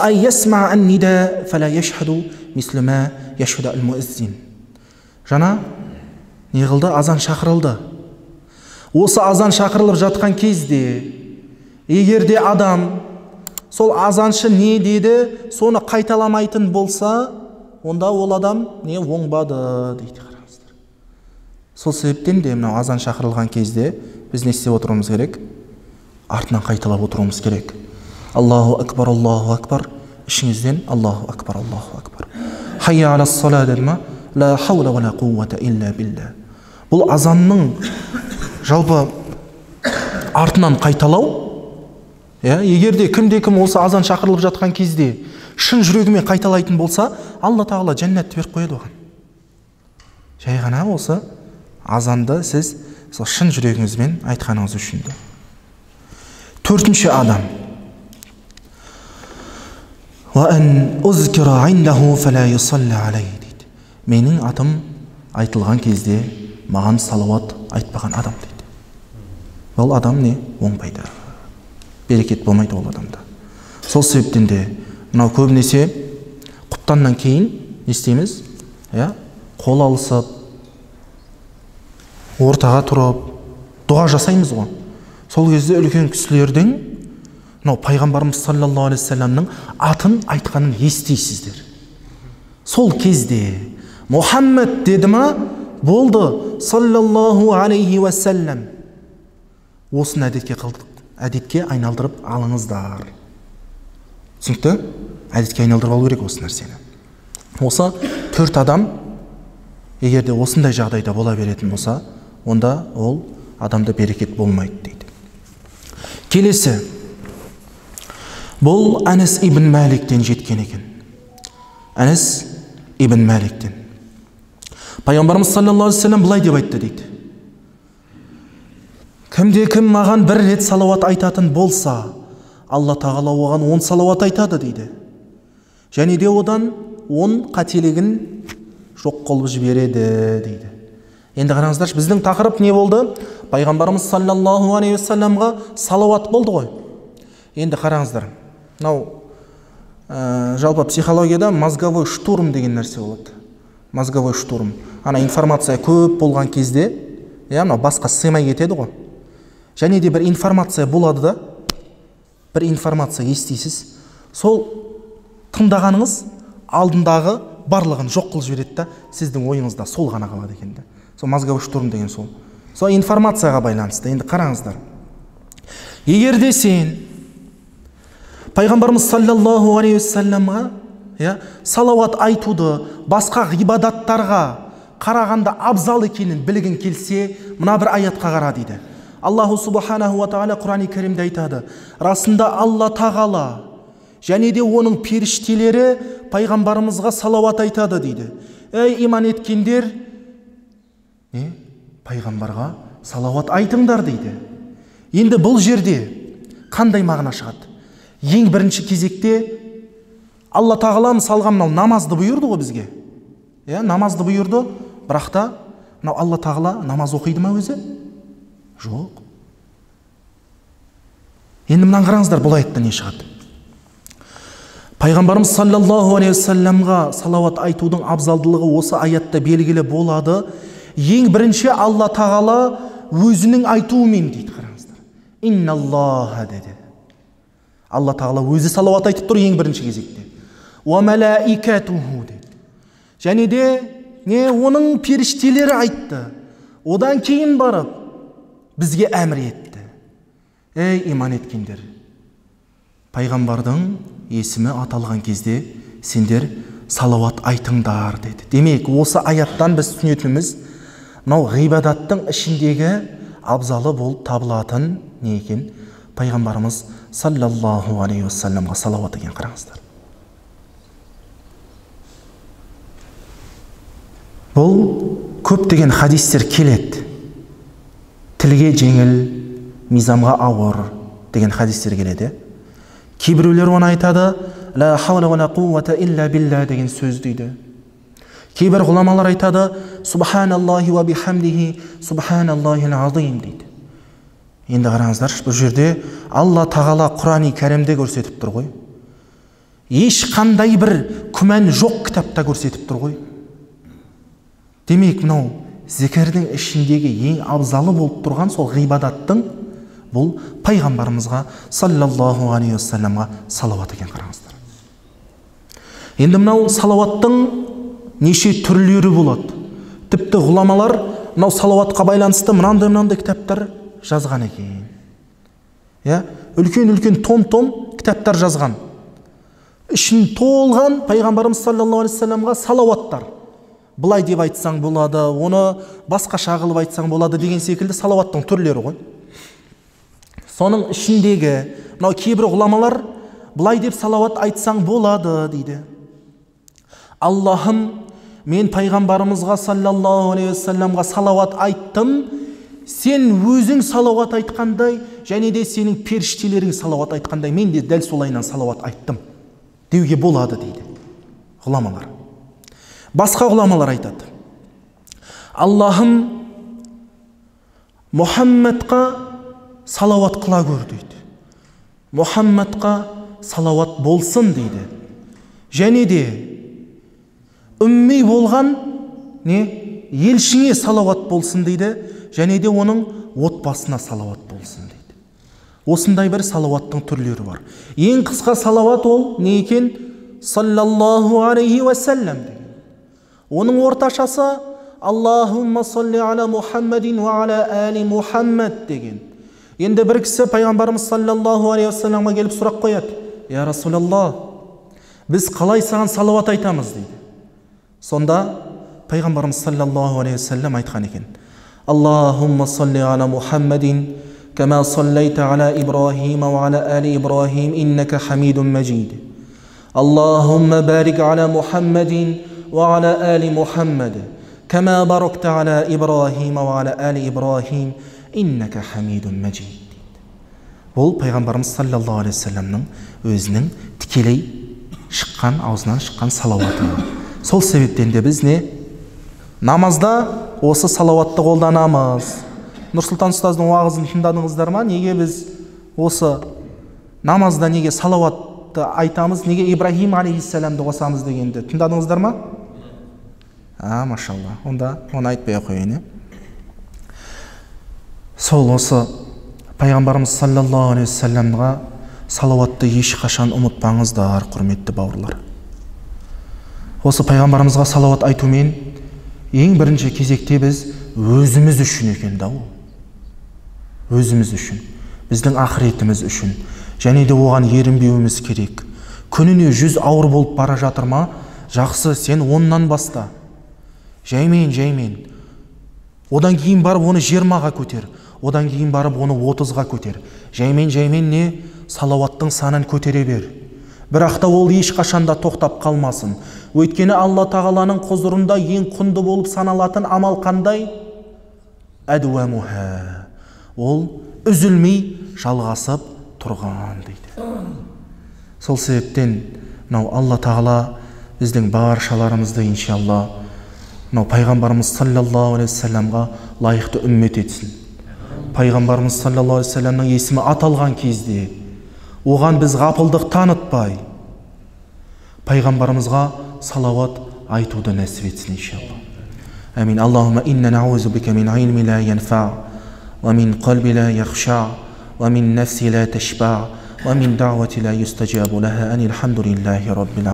وأن يسمع النداء فلا يشهد مثل ما يشهد المؤذن. Жаңа не қылды? Азан шақырылды. Осы азан шақырылып жатқан кезде егер де адам сол азаншы не деді, соны қайталамайтын болса, онда ол адам не оңбады дейді, қараңыздар. Сол себептен де мынау азан шақырылған кезде біз не істеп отыруымыз керек? Артынан қайталап отыруымыз керек. Аллаху акбар, Аллаху акбар, ішіңізден Аллаху акбар, Аллаху акбар. Хайя алас сала деді ма? Ла хаула ва ла қуввата илля билла. Бұл азанның жалпы артынан қайталау, егер де кімде-кім осы азан шақырылып жатқан кезде шын жүрегімен қайталайтын болса, Алла тағала жәннатты беріп қояды оған. Жай ғана осы азанды сіз сол шын жүрегіңізбен айтқаныңыз үшін де. Төртінші адам. Дейді. Менің атым айтылған кезде маған салауат айтпаған адам дейді. Ол адам не? Оңбайды. Берекет болмайды ол адамда. Сол себептен де мынау көбінесе құптаннан кейін не істейміз? Қол алысып, ортаға тұрып, дұға жасаймыз ғой. Сол кезде үлкен кісілердің мынау пайғамбарымыз саллаллаху алейхи уассаламның атын айтқанын естисіздер. Сол кезде Мұхаммед деді ма? Болды, саллаллаху алейхи уассалам. Осыны әдетке қылдық, әдетке айналдырып алыңыздар. Түсінікті? Әдетке айналдырып алу керек осы нәрсені. Осы төрт адам егер де осындай жағдайда бола беретін болса, онда ол адамда берекет болмайды дейді. Келесі, бұл Әнес ибн Мәликтен жеткен екен. Әнес ибн Мәликтен. Пайғамбарымыз саллаллаху алейхи уассалам былай деп айтты дейді. Кімде кім маған бір рет салауат айтатын болса, Алла тағала оған 10 салауат айтады дейді. Және де одан 10 қателігін жоқ қылып жібереді дейді. Енді қараңыздаршы, біздің тақырып не болды? Пайғамбарымыз саллаллаху алейхи уассаламға салауат болды ғой. Енді қараңыздар, мынау жалпы психологияда мозговой штурм деген нәрсе болады. Мозговой штурм. Ана информация көп болған кезде, мынау басқа сыймай кетеді ғой. Және де бір информация болады да, бір информация естисіз, сол тыңдағаныңыз алдындағы барлығын жоқ қылып жібереді да, сіздің ойыңызда сол ғана қалады екен да. Сол мозговой штурм деген сол. Сол информацияға байланысты. Енді қараңыздар. Егер де сен пайғамбарымыз саллаллаху алейхи уассаламға салауат айтуды басқа ғибадаттарға қарағанда абзал екенін білгің келсе, мына бір аятқа қара дейді. Аллаху субханаху ва тағала Құран-ы Кәрімде айтады: расында Алла тағала және де оның періштелері пайғамбарымызға салауат айтады дейді. Ей иман еткендер, не? Пайғамбарға салауат айтыңдар дейді. Енді бұл жерде қандай мағына шығады? Ең бірінші кезекте Алла тағала мысалға мынау намазды бұйырды ғой бізге. Намазды бұйырды, бірақ та мынау Алла тағала намаз оқиды ма өзі? Жоқ. Енді мынаны қараңыздар, бұл аятта не шығады? Пайғамбарымыз саллаллаху алейхи уассаламға салауат айтудың абзалдылығы осы аятта белгілі болады. Ең бірінші Алла тағала өзінің айтуымен дейді, қараңыздар. Инналлаха деді. Алла тағала өзі салауат айтып тұр ең бірінші кезекте. Уа малаикатуху деді. Және де не оның періштелері айтты. Одан кейін барып бізге әмір етті. Ей иман еткендер, пайғамбардың есімі аталған кезде сендер салауат айтыңдар деді. Демек, осы аяттан біз түсінетініміз, мынау ғибадаттың ішіндегі абзалы болып табылатын не екен? Пайғамбарымыз саллаллаху алейхи уассаламға салауат екен, қараңыздар. Бұл көптеген хадистер келеді. Тілге жеңіл, мизамға ауыр деген хадистер келеді. Кейбіреулер оны айтады, ла хаула ва ла қуввата илля билла деген сөз дейді. Кейбір ғұламалар айтады, субханаллахи ва бихамдихи субханаллахил азим дейді. Енді қараңыздаршы, бұл жерде Алла тағала Құран-ы Кәрімде көрсетіп тұр ғой. Ешқандай бір күмән жоқ кітапта көрсетіп тұр ғой. Демек, мынау зікірдің ішіндегі ең абзалы болып тұрған сол ғибадаттың бұл пайғамбарымызға саллаллаху алейхи уассаламға салауат екен, қараңыздар. Енді мынау салауаттың неше түрлері болады. Тіпті ғұламалар мынау салауатқа байланысты мынандай-мынандай кітаптар жазған екен. Иә, үлкен-үлкен том-том кітаптар жазған. Ішін толған пайғамбарымыз саллаллаху алейхи уассаламға салауаттар. Былай деп айтсаң болады, оны басқаша қылып айтсаң болады деген секілді салауаттың түрлері ғой. Соның ішіндегі мынау кейбір ғұламалар былай деп салауат айтсаң болады дейді. Аллахым, мен пайғамбарымызға саллаллаху алейхи уассаламға салауат айттым, сен өзің салауат айтқандай, және де сенің періштелерің салауат айтқандай, мен де дәл солайынан салауат айттым деуге болады дейді ғұламалар. Басқа ғұламалар айтады: Аллахым, Мұхаммадқа салауат қыла көр дейді. Мұхаммадқа салауат болсын дейді. Және де үмми болған не елшіңе салауат болсын дейді, және де оның отбасына салауат болсын дейді. Осындай бір салауаттың түрлері бар. Ең қысқа салауат ол не екен? Саллаллаху алейхи уассалам деген. Оның орташасы Аллахумма салли аля Мухаммадин уа аля али Мухаммад деген. Енді бір кісі пайғамбарымыз саллаллаху алейхи уассаламға келіп сұрақ қояды: Я Расулаллах, біз қалай саған салауат айтамыз дейді. Сонда пайғамбарымыз саллаллаху алейхи уассалам айтқан екен: Аллахумма салли аля Мухаммадин кама саллайта аля Ибрахим уа аля али Ибрахим иннака хамидун мажид. Аллахумма барик аля Мухаммадин уа аля али Мухаммад кама баракта аля Ибрахим уа аля али Ибрахим иннака хамидун мажид. Бұл пайғамбарымыз саллаллаху алейхи уассаламның өзінің тікелей шыққан, аузынан шыққан салауаты. Сол себептен де біз не намазда осы салауатты қолданамыз. Нұрсұлтан ұстаздың уағызын тыңдадыңыздар ма? Неге біз осы намазда неге салауатты айтамыз, неге Ибрахим алейхиссаламды қосамыз дегенді тыңдадыңыздар ма? А, машалла. Онда оны айтпай ақ қояйын. Сол осы пайғамбарымыз саллаллаху алейхи уассаламға салауатты ешқашан ұмытпаңыздар, құрметті бауырлар. Осы пайғамбарымызға салауат айтумен ең бірінші кезекте біз өзіміз үшін екен да ол. Өзіміз үшін, біздің ақыретіміз үшін. Және де оған ерінбеуіміз керек. Күніне 100 ауыр болып бара жатыр ма? Жақсы, сен 10-нан баста. Жаймен, жаймен. Одан кейін барып оны 20-ға көтер. Одан кейін барып оны 30-ға көтер. Жаймен, жаймен не? Салауаттың санын көтере бер. Бірақ та ол ешқашанда тоқтап қалмасын. Өйткені Алла тағаланың құзырында ең құнды болып саналатын амал қандай? Әдуамуха. Ол үзілмей жалғасып тұрған дейді. Сол себептен мынау Алла тағала біздің баршаларымызды иншалла мынау пайғамбарымыз саллаллаху алейхи уассаламға лайықты үммет етсін. Пайғамбарымыз саллаллаху алейхи уассаламның есімі аталған кезде оған біз ғапылдық танытпай, пайғамбарымызға салауат айтуды нәсіп етсін иншалла. Амин. Аллахумма инна наузу бика мин илми ла янфа, ва мин қалби ла яхша, ва мин нафси ла ташба, ва мин даъвати ла юстажабу лаха. Анил хамдулиллахи раббил